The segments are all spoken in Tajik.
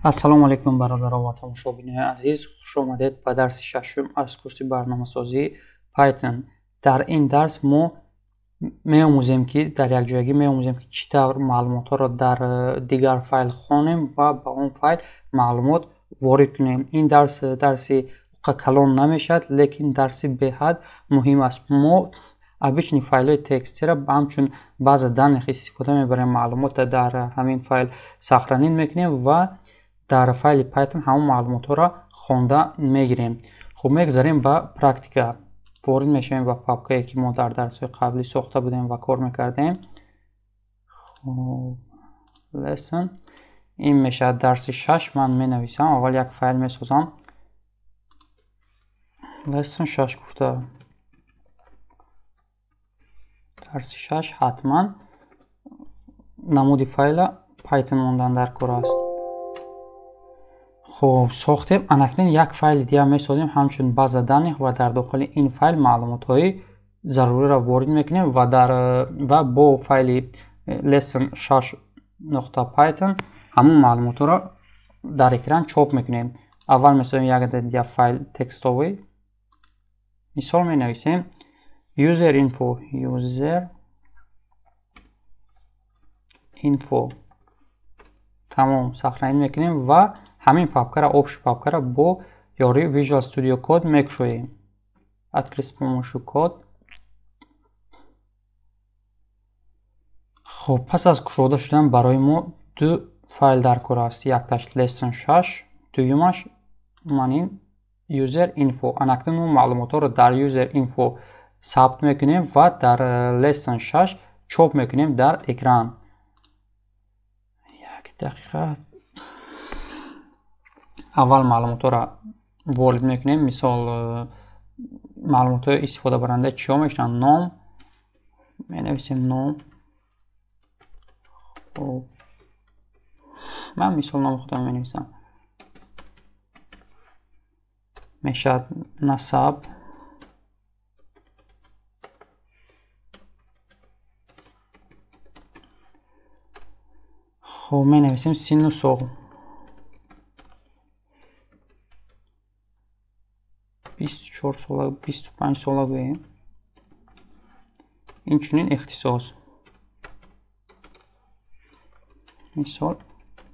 Ассалому алайкум, бародарон ва тамошобинони азиз. Хуш омадед ба дарси шашум аз курси барномасозии Python. Дар ин дарс мо меомӯзем, ки дар якҷоягӣ меомӯзем, ки чӣ тавр маълумотҳоро дар дигар файл хонем ва ба он файл маълумот ворид кунем. Ин дарс дарси калон намешавад, лекин дарси беҳад муҳим аст. Мо обычный файлҳои текстиро ҳамчун база данных истифода мебарем, маълумотро дар ҳамин файл сохранить мекунем ва дар файли Python ҳамон маълумотҳоро хонда мегирем. Хуб, мегузарем ба практика. Ворид мешавем ба папкае, ки мо дар дарсҳои қаблӣ сохта будем ва кор мекардем. Хуб, lesson ин мешавад дарси 6. Ман менависам, аввал як файл месозам, lesson 6 гуфта, дарси 6. Ҳатман намуди файла Python мондан дар кор аст. Хуб, сохтем. Анакнун як файли дигар месозем ҳамчун база данных ва дар дохили ин файл маълумотҳои заруриро ворид мекунем ва дар ва бо файли lesson 6 нуқта python ҳамон маълумотҳоро дар экран чоп мекунем. Аввал месозем як адад дигар файл текстовый. Мисол, менависем user info, user info. Тамом, сохранить мекунем ва ҳамин папкара, общий папкара бо ёрии Visual Studio Code мекушоем. Открыть с помощью код. Хуб, пас аз кушода шудан барои мо ду файл дар кор аст: якташ lesson 6, дуюмаш манин user info. Анакнун мо маълумотҳоро дар user info сабт мекунем ва дар lesson 6 чоп мекунем дар экран. Як дақиқа, аввал маълумотҳоро ворид мекунем. Мисол, маълумотҳои истифодабаранда чиҳо мешаванд? Ном менависем, ном. Хуб, ман мисол номи худам менависам. Мешавад насаб, хуб, менависем синну сол, 24 сола, 25 сола гӯем. Инчунин ихтисос, мисол,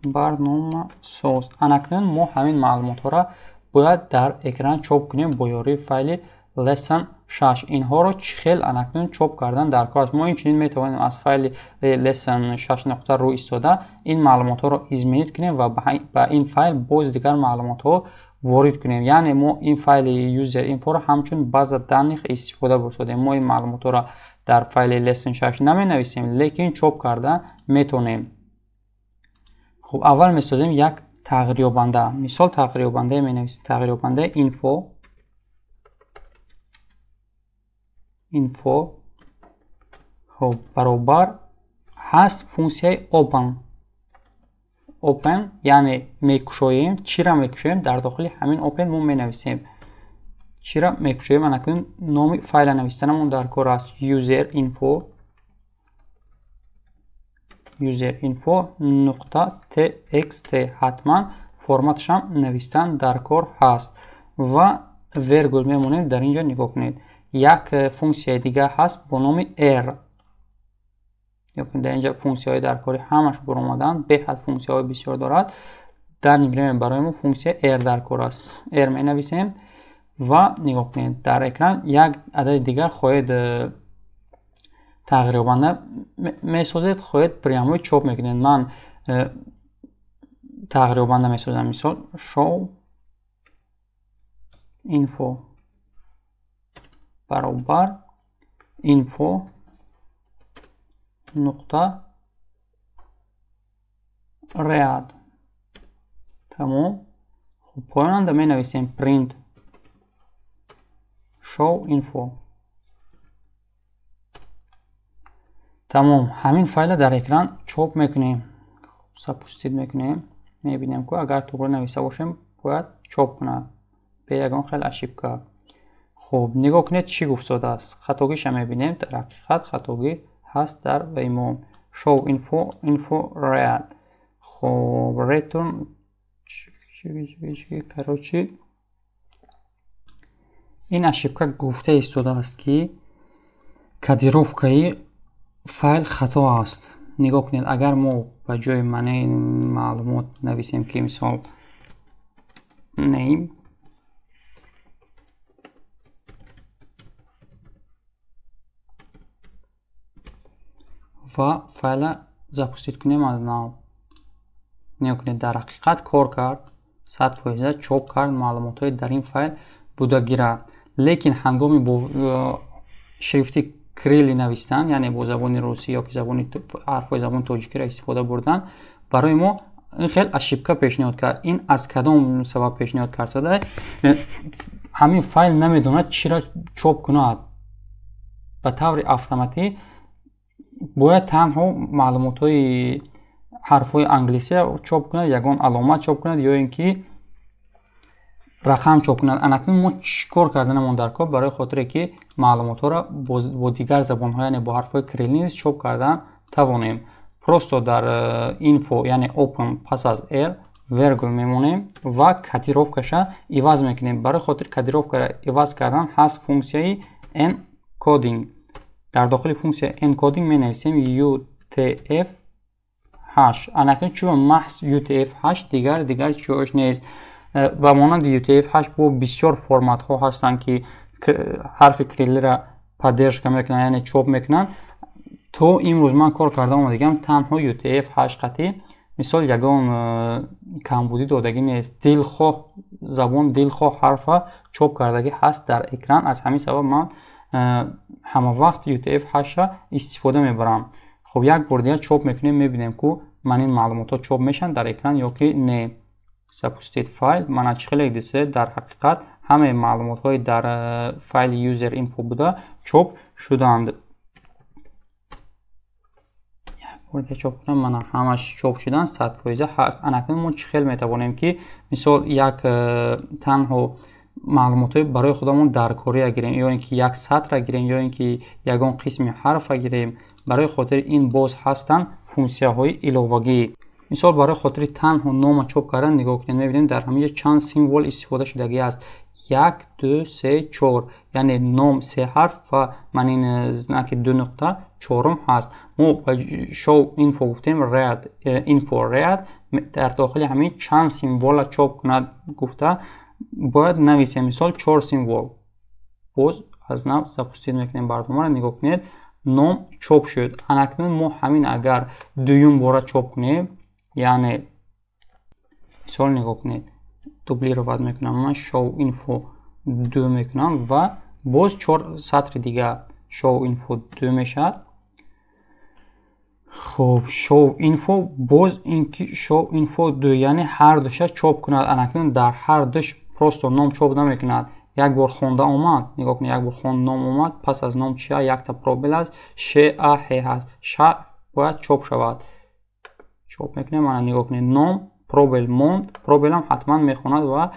барномасоз. Анакнун мо ҳамин маълумотҳоро бояд дар экран чоп кунем бо ёрии файли lesson 6. Инҳоро чӣ хел анакнун чоп кардан дар кор аст? Мо инчунин метавонем аз файли lesson 6 нуқта рӯ истода ин маълумотҳоро изменить кунем ва ба ин файл боз дигар маълумотҳо ворид кунем. Яъне мо ин файли user info-ро ҳамчун база данных истифода бурсодем. Мо ин маълумотҳоро дар файли lesson 6 наменависем, лекин чоп карда метавонем. Хуб, аввал месозем як тағйирёбанда. Мисол, тағйирёбандае менависем, тағйирёбандаи info, info. Хуб, баробар ҳаст функсияи open. Open яъне мекушоем. Чира мекушоем? Дар дохили ҳамин open мо менависем чира мекушоем. Анакун номи файла навистанамон дар кор аст: user info, user info нуқта txt. Ҳатман форматашам навистан дар кор ҳаст ва вергул мемонем. Дар ин ҷо нигоҳ кунед, як функсияи дигар ҳаст бо номи r. Дар инҷа функсияҳои дар кори ҳамаш буромаданд, беҳад функсияҳои бисёр дорад. Дар ин барои мо функсия r дар кор аст. R менависем ва нигоҳ кунед, дар экран як адади дигар. Хоҳед, тағйирёбанда месозед, хоҳед, прямой чоп мекунед. Ман тағйирёбанда месозам. Мисол, show info баробар info нуқта read. Тамом. Хуб, поёнанда менависем print show info. Тамом, ҳамин файла дар экран чоп мекунем. Запустить мекунем, мебинем, ку агар туғри нависта бошем, бояд чоп кунад бе ягон хел ошибка. Хуб, нигоҳ кунед, чӣ гуфтодааст. Хатогиша мебинем. Дар ҳақиқат хатогӣ ҳаст дар ваймо show info, info read. Хуб, return. Короче, ин ошибка гуфта истодааст, ки кодировкаи файл хато аст. Нигоҳ кунед, агар мо ба ҷои маънаи маълумот нависем, ки мисол name ва файла запустить кунем аз нав, нигоҳ кунед, дар ҳақиқат кор кард, 100% чоп кард маълумотҳои дар ин файл будагира. Лекин ҳангоми бо шрифти кирилли навистан, яъне бо забони русӣ ё ки забони ҳарфҳои забони тоҷикиро истифода бурдан, барои мо ин хел ошибка пешниҳод кард. Ин аз кадом сабаб пешниҳод кард? Ҳамин файл намедонад чиро чоп кунад. Ба таври автоматӣ бояд танҳо маълумотҳои ҳарфҳои англисия чоп кунад, ягон аломат чоп кунад ё ин ки рақам чоп кунад. Анакнун мо чӣ кор карданамон дар кор барои хотире ки маълумотҳоро бо дигар забонҳо, яъне бо ҳарфҳои кирилли низ чоп кардан тавонем? Просто дар info, яъне open, пас аз r вергул мемонем ва кодировкаша иваз мекунем. Барои хотири кодировкаро иваз кардан ҳаст функсияи encoding. Дар дохили функсияи encoding менависем utf 8. Анакнун чун маҳз utf 8, дигар чиҳош нест. Ба монанди utf 8 бо бисёр форматҳо ҳастанд, ки ҳарфи кириллиро поддержка мекунанд, яъне чоп мекунанд. То имрӯз ман кор карда омадагиам танҳо utf 8 қатъӣ, мисол, ягон камбудӣ додагӣ нест. Дилхоҳ забон, дилхоҳ ҳарфа чоп кардагӣ ҳаст дар экран. Аз ҳамин сабаб ман ҳама вақт utf 8-ра истифода мебарам. Хуб, як бор дигар чоп мекунем, мебинем, ку ман ин маълумотҳо чоп мешаванд дар экран ё ки не. Запустить файл. Мана, чӣ хеле дидед, дар ҳақиқат ҳамаи маълумотҳои дар файли user info буда чоп шуданд. Чоп кунам, мана, ҳамаш чоп шудан, 100% ҳаст. Анакнун мо чӣ хел метавонем, ки мисол як танҳо маълумотҳои барои худамон даркория гирем, ё ин ки як сатра гирем, ё ин ки ягон қисми ҳарфа гирем? Барои хотири ин боз ҳастанд функсияҳои иловагӣ. Мисол, барои хотири танҳо нома чоп кардан, нигоҳ кунед, мебинем, дар ҳаминҷо чанд символ истифода шудагӣ аст: як, ду, се, чор. Яъне ном се ҳарф ва ман ин знаки ду нуқта чорум ҳаст. Мо ба show info гуфтем read, info read, дар дохили ҳамин чанд символа чоп кунад гуфта бояд нависем, мисол, чор символ. Боз аз нав запустить мекунем барномаро. Нигоҳ кунед, ном чоп шуд. Анакнун мо ҳамин агар дуюм бора чоп кунем, яъне мисол, нигоҳ кунед, дублировать мекунам ман, show info ду мекунам ва боз чор сатри дигар show info ду мешавад. Хуб, show info, боз ин ки show info ду, яъне ҳар душа чоп кунад. Анакнун дар ҳар душ просто ном чоп намекунад. Як бор хонда омад, нигоҳ кунед, як бор хонд, ном омад. Пас аз ном чия? Якта пробел аст, ш, а, ҳ ҳаст, ша бояд чоп шавад. Чоп мекунем. Мана, нигоҳ кунед, ном, пробел монд, пробелам ҳатман мехонад ва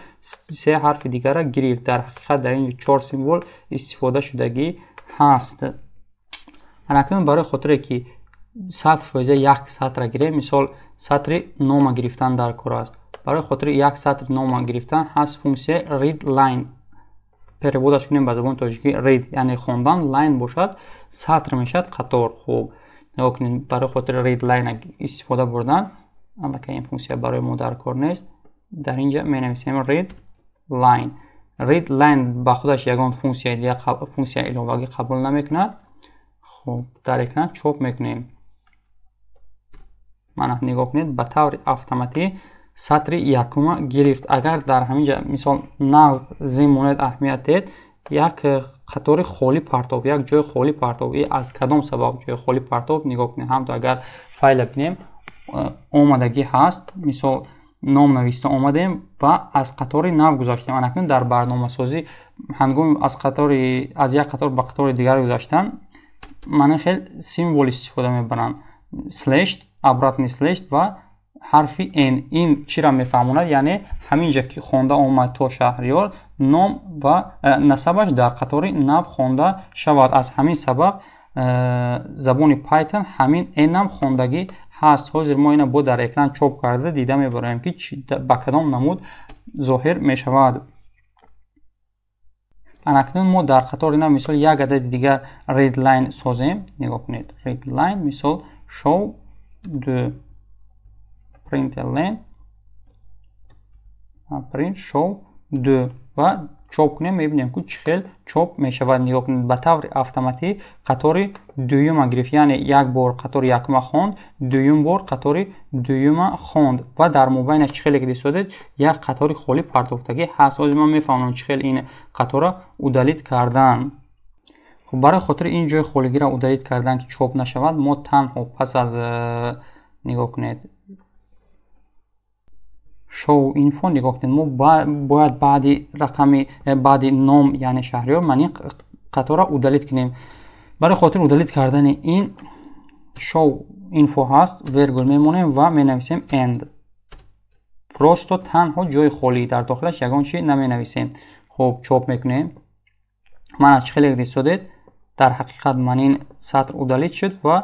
се ҳарфи дигарра гирифт. Дар ҳақиқат дар ин чор символ истифода шудагӣ ҳаст. Анакнун барои хотире ки 100% як сатра гирем, мисол, сатри нома гирифтан дар кор аст. Барои хотири як сатри нома гирифтан ҳаст функсия read line. Переводаш кунем ба забони тоҷикӣ: read яъне хондан, line бошад сатр мешавад, қатор. Хуб, нигоҳ кунед, барои хотири read line истифода бурдан, аллакай ин функсия барои мо дар кор нест, дар инҷа менависем read line. Read line ба худаш ягон функсияи дига, функсияи иловагӣ қабул намекунад. Хуб, дар экран чоп мекунем. Мана, нигоҳ кунед, ба таври автоматӣ сатри якума гирифт. Агар дар ҳамин ҷа, мисол, нағз зим монед, аҳамият диҳед, як қатори холӣ партов, як ҷои холӣ партов. И аз кадом сабаб ҷои холӣ партов? Нигоҳ кунед, ҳамто агар файла бинем, омадагӣ ҳаст. Мисол, ном нависта омадем ва аз қатори нав гузаштем. Анакнун дар барномасозӣ ҳангоми аз як қатор ба қатори дигар гузаштан мана хел символ истифода мебаранд: слеш, обратный слеш ва ҳарфи n. Ин чиро мефаҳмонад? Яъне ҳамин ҷа ки хонда омад то Шаҳриёр, ном ва насабаш дар қатори нав хонда шавад. Аз ҳамин сабаб забони Python ҳамин n-ам хондагӣ ҳаст. Ҳозир мо ина бо дар экран чоп карда дида мебароем, ки ба кадом намуд зоҳир мешавад. Анакнун мо дар қатори нав мисол як адади дигар readline созем. Нигоҳ кунед, readline мисол show 2 println print show 2 ва чоп кунем, мебинем, ки чӣ хел чоп мешавад. Нигоҳ кунед, ба таври автоматӣ қатори дуюма гирифт, яъне як бор қатори якума хонд, дуюм бор қатори дуюма хонд ва дар мобайнаш чӣ хеле ки дисодед, як қатори холӣ партофтагӣ ҳаст. Ҳозир ман мефаҳмам, чӣ хел ин қатора удалить кардан. Хуб, барои хотири ин ҷои холигиро удалить кардан, ки чоп нашавад, мо танҳо пас аз, нигоҳ кунед, show info, нигоҳ кунед, мо бояд баъди рақами баъди ном, яъне Шаҳриёр, ман ин қаторро удалить кунем. Барои хотири удалить кардани ин show info ҳаст, вергул мемонем ва менависем end. Просто танҳо ҷои холӣ, дар дохилаш ягон чи наменависем. Хуб, чоп мекунем. Мана, чӣ хеле дисодед, дар ҳақиқат ман ин сатр удалить шуд ва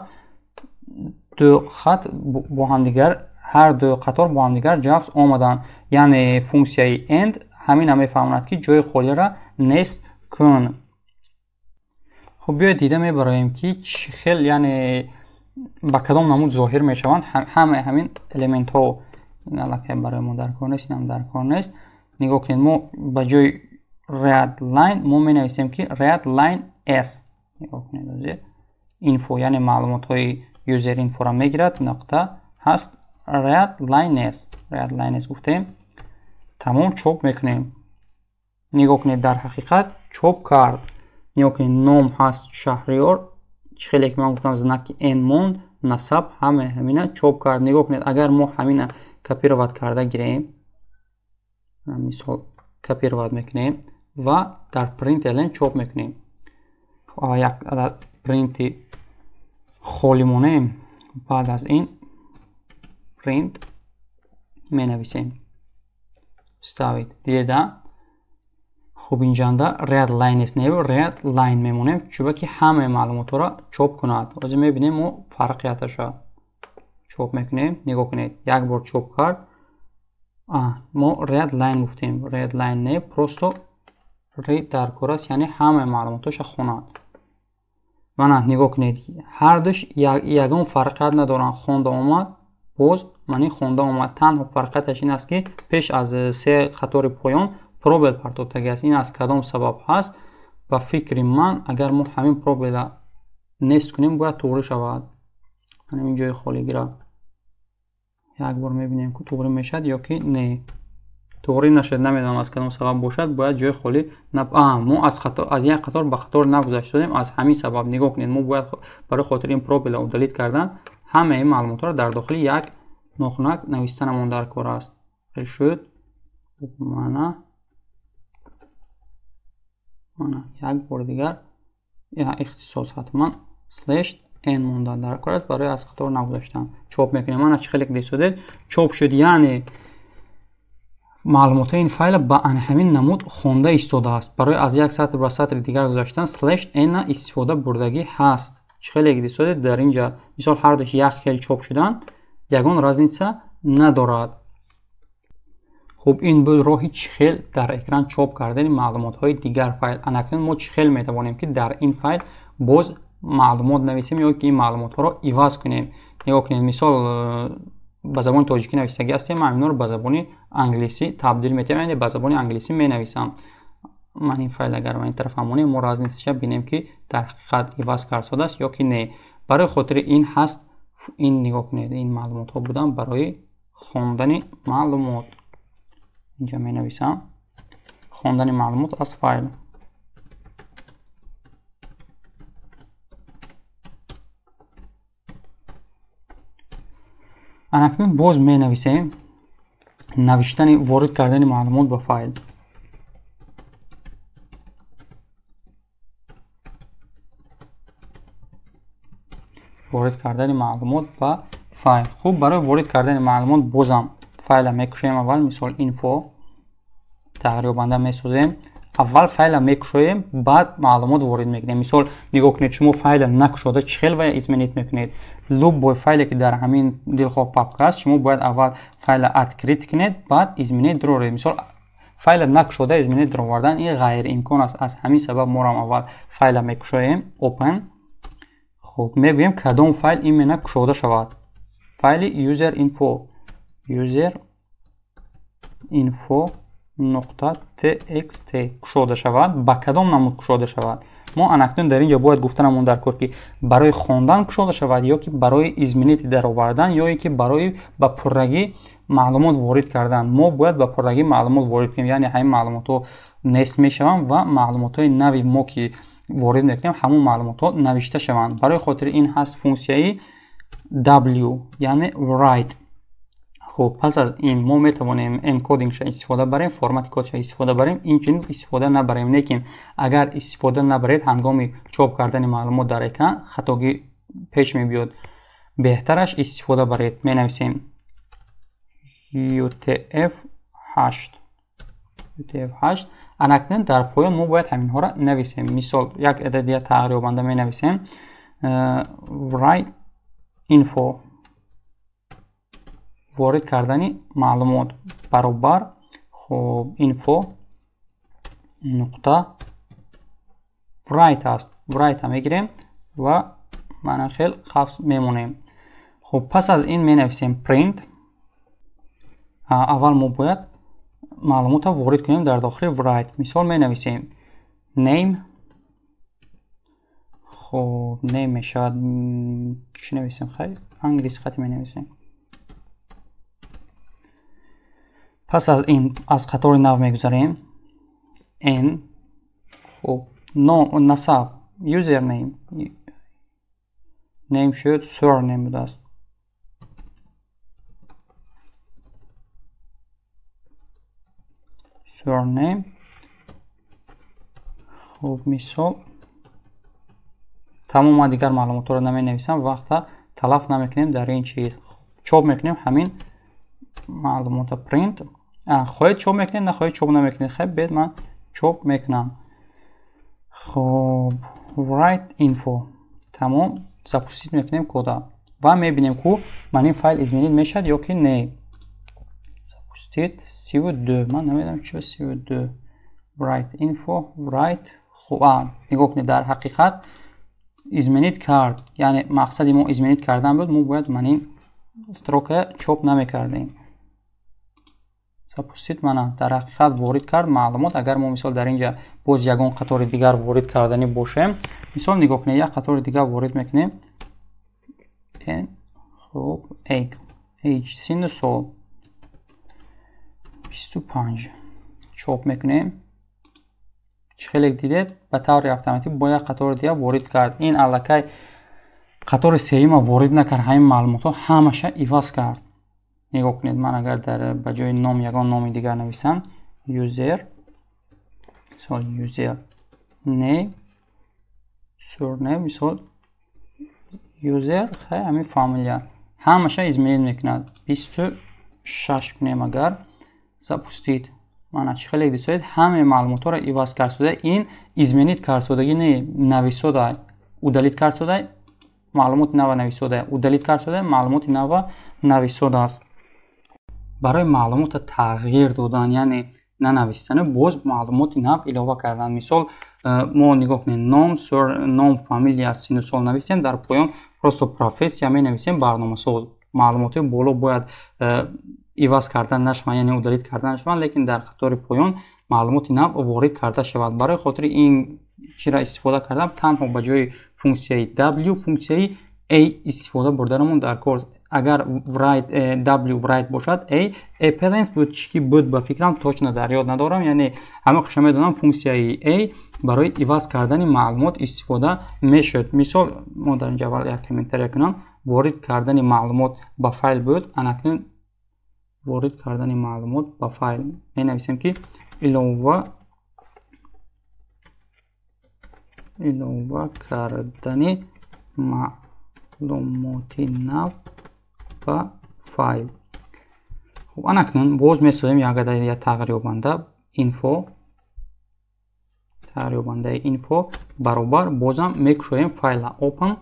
ду хат бо ҳамдигар, ҳар ду қатор бо ҳамдигар ҷавз омаданд. Яъне функсияи end ҳамина мефаҳмонад, ки ҷои холиро нест кун. Хуб, биёед дида мебароем, ки чӣ хел, яъне ба кадом намуд зоҳир мешаванд ҳамаи ҳамин элементҳо. Ин аллакай барои мо дар кор нест, инам дар кор нест. Нигоҳ кунед, мо ба ҷои readline мо менависем, ки readline s. Нигоҳ кунед, ҳозир info, яъне маълумотҳои user info-ро мегирад, нуқта ҳаст, readlines, readlines гуфтем, тамом, чоп мекунем. Нигоҳ кунед, дар ҳақиқат чоп кард. Нигоҳ кунед, ном ҳаст Шаҳриёр, чӣ хеле ки ман гуфтам, знаки n монд, насаб, ҳамаи ҳамина чоп кард. Нигоҳ кунед, агар мо ҳамина копировать карда гирем, мисол копировать мекунем ва дар println чоп мекунем, як адад принти холӣ монем, баъд аз ин print менависем ставить. Дидеда? Хуб, инҷанда readlines не, readline мемонем, чунки ҳамаи маълумотҳоро чоп кунад. Ҳозир мебинем мо фарқияташа. Чоп мекунем, нигоҳ кунед, як бор чоп кард. Мо readline гуфтем, readline не, просто read дар кор аст, яъне ҳамаи маълумотҳоша хонад. Мана, нигоҳ кунед, ҳардуш ягон фарқият надоранд. Хонда омад, боз мани хонда омад. Танҳо фарқияташ ин аст, ки пеш аз се қатори поён пробел партофтагӣ аст. Ин аз кадом сабаб ҳаст? Ба фикри ман, агар мо ҳамин пробела нест кунем, бояд туғрӣ шавад. Ҳамин ҷои холигира як бор мебинем, ки туғрӣ мешавад ё ки не. Туғрӣ нашуд, намедонам аз кадом сабаб бошад. Бояд ҷои холӣ, мо аз як қатор ба қатор нагузаштодем, аз ҳамин сабаб. Нигоҳ кунед, мо бояд барои хотири ин пробела удалить кардан ҳамаи маълумотҳоро дар дохили як нохунак навистанамон дар кор аст. Шуд. Мана, мана, як бори дигар ихтисос ҳатман слеш n мондан дар кор аст барои аз қатор нагузаштан. Чоп мекунем. Мана, чӣ хеле ки дисодед, чоп шуд, яъне маълумотҳои ин файла ба ҳамин намуд хонда истодааст. Барои аз як сатр ба сатри дигар гузаштан слеш n истифода бурдагӣ ҳаст. Чӣ хеле ки дисодед, дар ин ҷа мисол ҳардуш як хел чоп шуданд, ягон разница надорад. Хуб, ин буд роҳи чӣ хел дар экран чоп кардани маълумотҳои дигар файл. Анакнун мо чӣ хел метавонем, ки дар ин файл боз маълумот нависем ё ки ин маълумотҳоро иваз кунем? Нигоҳ кунед, мисол ба забони тоҷикӣ нависагӣ ҳастем, ман инҳоро ба забони англисӣ табдил метиҳам, яъне ба забони англисӣ менависам. Ман ин файл агар ба ин тараф ҳамонем, мо разницаша бинем, ки дар ҳақиқат иваз кардшудааст ё ки не. Барои хотири ин ҳаст ин, нигоҳ кунед, ин маълумотҳо буданд барои хондани маълумот. Инҷа менависам хондани маълумот аз файл. Анакнун боз менависем навиштани, ворид кардани маълумот ба файл. Ворид кардани маълумот ба файл. Хуб, барои ворид кардани маълумот бозам файла мекушоем аввал, мисол info тағйирёбанда месозем. Аввал файла мекушоем, баъд маълумот ворид мекунем. Мисол, нигоҳ кунед, шумо файла накушода чӣ хел вая изменить мекунед? Любой файле ки дар ҳамин дилхоҳ папка аст, шумо бояд аввал файла открыть кунед, баъд изменить дуроред. Мисол, файла накушода изменить дуровардан ин ғайриимкон аст. Аз ҳамин сабаб морам аввал файла мекушоем, open. Хуб, мегӯем кадом файл именно кушода шавад. Файли user info, user info нуқта txt кушода шавад. Ба кадом намуд кушода шавад? Мо анакнун дар ин ҷо бояд гуфтанамон дар кор, ки барои хондан кушода шавад ё ки барои изменить даровардан, ё ки барои ба пуррагӣ маълумот ворид кардан. Мо бояд ба пуррагӣ маълумот ворид кунем, яъне ҳамин маълумотҳо нест мешаванд ва маълумотҳои нави мо ки ворид мекунем, ҳамон маълумотҳо навишта шаванд. Барои хотири ин ҳаст функсияи w, яъне write. Хуб, пас аз ин мо метавонем encoding ша истифода барем, формати кодша истифода барем, инчунин истифода набарем. Лекин агар истифода набаред, ҳангоми чоп кардани маълумот дар экран хатогӣ пеш мебиёд. Беҳтараш истифода баред. Менависем UTF-8, UTF-8. Анакнун дар поён мо бояд ҳаминҳоро нависем. Мисол, як адади тағйирёбанда менависем, write info, ворид кардани маълумот баробар, хуб, info нуқта write аст. Write мегирем ва мана хел қафс мемонем. Хуб, пас аз ин менависем print. Аввал мо бояд маълумотро ворид кунем дар дохили write. Мисол, менависем name. Хуб, name мешавад, чӣ нависем? Хайр, англиси хати менависем. Пас аз ин аз қатори нав мегузарем, n. Хуб, насаб, username, name шуд, surname будааст. Surname. Хуб, мисол, тамом, дигар маълумотҳоро наменависам, вақта талаф намекунем дар ин чиз. Чоп мекунем ҳамин маълумота, print. Хоҳед чоп мекунед, нахоҳед чоп намекунед. Хеб, бед ман чоп мекунам. Хуб, write info, тамом. Запустить мекунем кода ва мебинем, ку ман ин файл изменить мешавад ё ки не. Запустить, 32, ман намедонам чиро 32. Write info, write. Хуб, нигоҳ кунед, дар ҳақиқат изменить кард, яъне мақсади мо изменить кардан буд. Мо бояд ман ин строка чоп намекардем. Запустить, мана дар ҳақиқат ворид кард маълумот. Агар мо мисол дар инҷа боз ягон қатори дигар ворид карданӣ бошем, мисол, нигоҳ кунед, як қатори дигар ворид мекунем. Хуб, age, синну сол 25, чоп мекунем. Чӣ хеле дидед, ба таври автоматӣ бо як қатори дигар ворид кард. Ин аллакай қатори сеюма ворид накард, ҳамин маълумотҳо ҳамаша иваз кард. Нигоҳ кунед, ман агар дар ба ҷои ном ягон номи дигар нависам, user, мисол, user name, surname, мисол, user, хай, ҳамин фамилия ҳамаша изменить мекунад. 26 кунем агар, запустить, мана чӣ хеле дисоед, ҳамаи маълумотҳоро иваз кард шуда. Ин изменить кардшудагӣ не, нависода, удалить кардшуда, маълумоти нава нависода, удалить кардшуда, маълумоти нава нависодааст. Барои маълумотро тағйир додан, яъне нанавистану боз маълумоти нав илова кардан, мисол, мо нигоҳ кунед, ном, фамилия, сину сол нависем, дар поён просто профессия менависем, барномасоз. Маълумотҳои боло бояд иваз карда нашаванд, яъне удалить карда нашаванд, лекин дар қатори поён маълумоти нав ворид карда шавад. Барои хотири ин чира истифода кардам, танҳо ба ҷои функсияи w функсияи a истифода бурданамон дар кор. Агар write w write бошад, a appearance буд, чӣ ки буд, ба фикрам, точно дар ёд надорам, яъне ҳама хуша медонам, функсияи a барои иваз кардани маълумот истифода мешуд. Мисол, мо дар инҷа аввал як комментария кунам: ворид кардани маълумот ба файл буд. Анакнун ворид кардани маълумот ба файл менависем, ки илова кардани маълумоти нав ба файл. Хуб, анакнун боз месозем як адади тағйирёбанда, info. Тағйирёбандаи info баробар, бозам мекушоем файла open.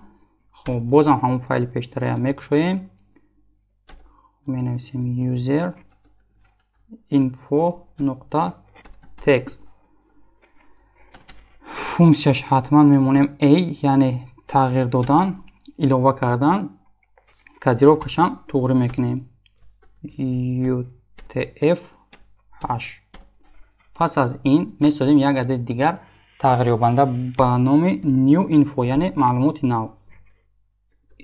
Хоб, бозам ҳамон файли пештарая мекушоем, менависем user info нуқта text. Функсияш ҳатман мемонем a, яъне тағйир додан, илова кардан. Кодировкашам туғрӣ мекунем UTF-8. Пас аз ин месозем як адади дигар тағйирёбанда ба номи new info, яъне маълумоти нав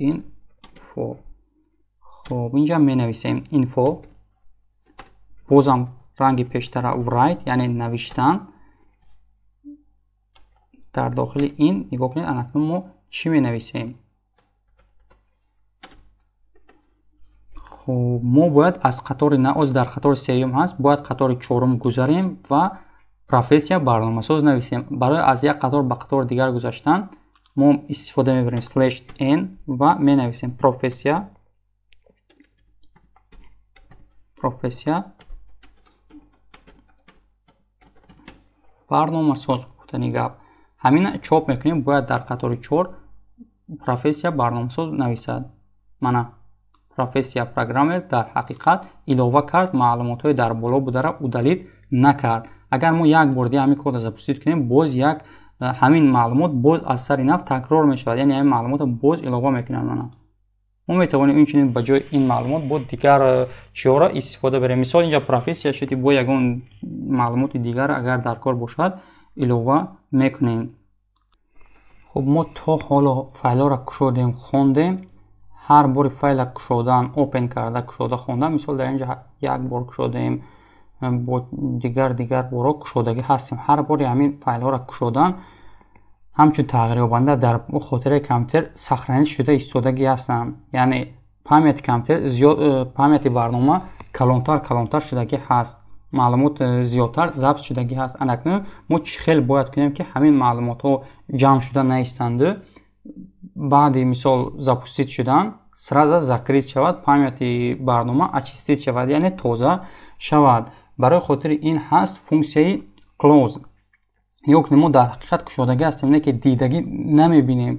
info. Хоб, инҷа менависем info, бозам ранги пештара write, яъне навиштан. Дар дохили ин нигоҳ кунед, анакнун мо чӣ менависем? Хуб, мо бояд аз қатори наоз, дар қатори сеюм ҳаст, бояд қатори чорум гузарем ва профессия барномасоз нависем. Барои аз як қатор ба қатори дигар гузаштан мо истифода мебарем slash n ва менависем профессия барномасоз. Гуфтани гап, ҳамина чоп мекунем, бояд дар қатори 4 профессия барномасоз нависад. Мана профессия программер дар ҳақиқат илова кард, маълумотҳои дар боло бударо удалить накард. Агар мо як бор дига ҳамин кодро запустить кунем, боз як ҳамин маълумот боз аз сари нав такрор мешавад, яъне ҳамин маълумотро боз илова мекунад. Мана мо метавонем инчунин ба ҷои ин маълумот бо дигар чиҳоро истифода барем. Мисол, инҷа профессия шуд, бо ягон маълумоти дигар агар дар кор бошад илова мекунем. Хуб, мо то ҳоло файлҳоро кушодем, хондем. Ҳар бори файла кушодан, open карда кушода хондан, мисол дар инҷа як бор кушодем, бо дигар борҳо кушодагӣ ҳастем. Ҳар бори ҳамин файлҳоро кушодан ҳамчун тағйирёбанда дар хотираи компютер сохранить шуда истодагӣ ҳастанд. Яъне памяти компютер зиёд, памяти барнома калонтар шудагӣ ҳаст, маълумот зиёдтар забт шудагӣ ҳаст. Анакнун мо чӣ хел бояд кунем, ки ҳамин маълумотҳо ҷамъ шуда наистанду баъди мисол запустить шудан сразу закрыть шавад, памяти барнома очистить шавад, яъне тоза шавад. Барои хотири ин ҳаст функсияи close. Нигоҳ кунем, мо дар ҳақиқат кушодагӣ ҳастем, не ки дидагӣ намебинем,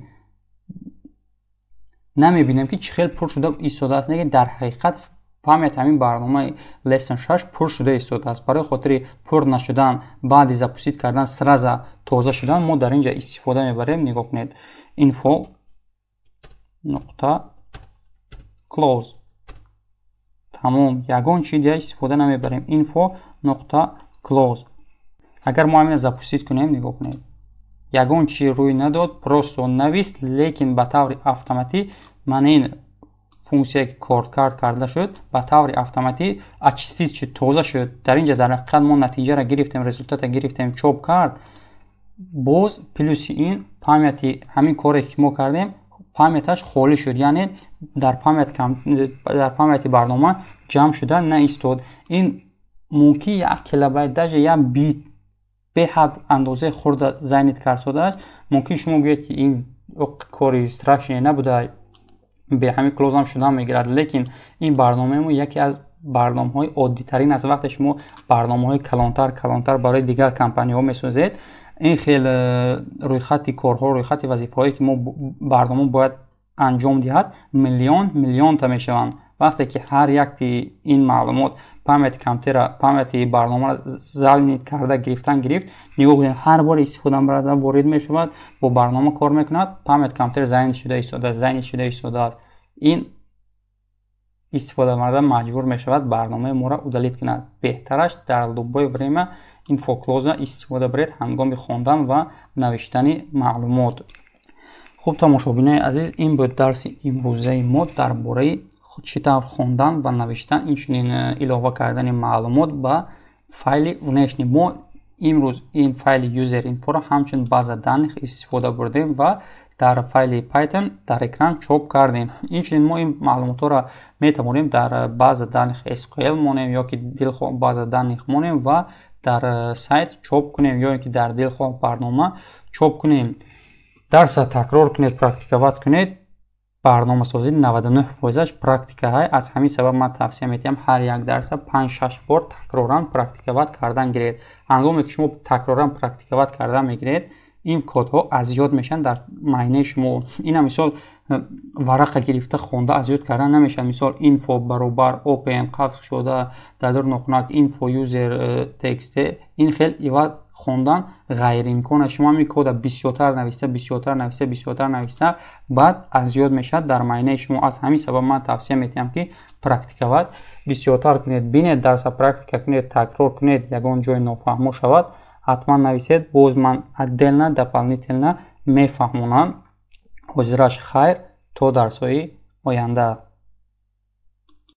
намебинем ки чӣ хел пур шуда истодааст, не ки дар ҳақиқат памяти ҳамин барномаи lesson 6 пур шуда истодааст. Барои хотири пур нашудан, баъди запустить кардан сразу тоза шудан, мо дар инҷа истифода мебарем. Нигоҳ кунед, info нуқта close. Тамом, ягон чи дия истифода намебарем. Info нуқта close. Агар мо ҳамина запустить кунем, нигоҳ кунед, ягон чи рӯй надод, просто навист, лекин ба таври автоматӣ мана ин функсия ки коркард карда шуд, ба таври автоматӣ очистить шуд, тоза шуд. Дар инҷа дар ҳақиқат мо натиҷаро гирифтем, результатро гирифтем, чоп кард. Боз плюси ин памяти ҳамин коре ки мо кардем, памяташ холӣ шуд, яъне дар памяти барнома ҷамъ шуда наистод. Ин мумкин як килобайт, даже як бит беҳад андозаи хурда занять кард шудааст. Мумкин шумо гӯед, ки ин кори страшне набуда, бе ҳамин close ам шудан мегирад, лекин ин барномаи мо яке аз барномаҳои оддитарин аст. Вақте шумо барномаҳои калонтар барои дигар компаниҳо месозед, ин хел рӯйхати корҳо, рӯйхати вазифаҳое ки мо барнома бояд анҷом диҳад, миллион миллионта мешаванд. Вақте ки ҳар якти ин маълумот памяти компютера, памяти барномаро занять карда гирифтан гирифт, нигоҳ кунед, ҳар бори истифодабаранда ворид мешавад, бо барнома кор мекунад, памяти компютер занять шуда истодааст, занять шуда истодааст. Ин истифодабаранда маҷбур мешавад барномаи моро удалить кунад. Беҳтараш дар любое время info close истифода баред ҳангоми хондан ва навиштани маълумот. Хуб, тамошобинои азиз, ин буд дарси имрӯзаи мо дар бораи чӣ тавр хондан ва навиштан, инчунин илова кардани маълумот ба файли внешний. Мо имрӯз ин файли user info-ро ҳамчун база данных истифода бурдем ва дар файли Python дар экран чоп кардем. Инчунин мо ин маълумотҳоро метавонем дар база данных SQL монем ё ки дилхоҳ база данных монем ва дар сайт чоп кунем ё ин ки дар дилхоҳ барнома чоп кунем. Дарса такрор кунед, практиковать кунед. Барномасозӣ 99 фоизаш практика ҳай. Аз ҳамин сабаб ман тавсия медиҳам, ҳар як дарса панҷ-шаш бор такроран практиковать кардан гиред. Ҳангоме ки шумо такроран практиковать кардан мегиред, ин кодҳо аз ёд мешаванд дар майнаи шумо. Ина мисол, варақа гирифта хонда аз ёд кардан намешавад. Мисол, info баробар open қавс шуда дар нохунак info user txt, ин хел иваз хондан ғайриимкон аст. Шумо ҳамин кода бисёртар нависта, бисёртар нависта, бисёртар нависта, баъд аз ёд мешавад дар майнаи шумо. Аз ҳамин сабаб ман тавсия медиҳам, ки практиковать бисёртар кунед. Бинед, дарса практика кунед, такрор кунед. Ягон ҷои нофаҳмо шавад, ҳатман нависед, боз ман отдельно, дополнительно мефаҳмонам. Ҳозираш хайр, то дарсҳои оянда.